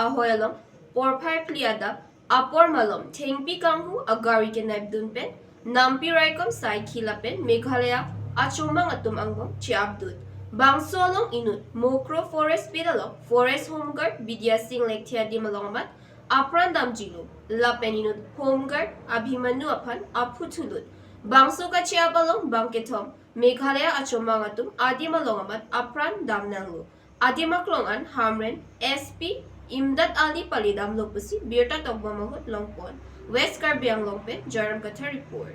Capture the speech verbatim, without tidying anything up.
ahoi along porphai phli adap apor malom thengpi kanghu agari kenaipdun pen nampi raikom saikhi lapen Meghalaya achomang atum angbong che-apdun. Bangso along inut Mokro Forest Beat along Forest Home Guard Bidya Singh Lekthe adim along amat apran damjilo lapen inut Home Guard Abhimanyu aphan aphu thulut. Bangso kache-ap along bang kethom Meghalaya achomang atum adim along amat apran damnanglo. Adim aklong an Hamren S P Imdad Ali pali damlo pusi birta tokbom ahut longpon. West Karbi Anglong pen Joyram Kathar report.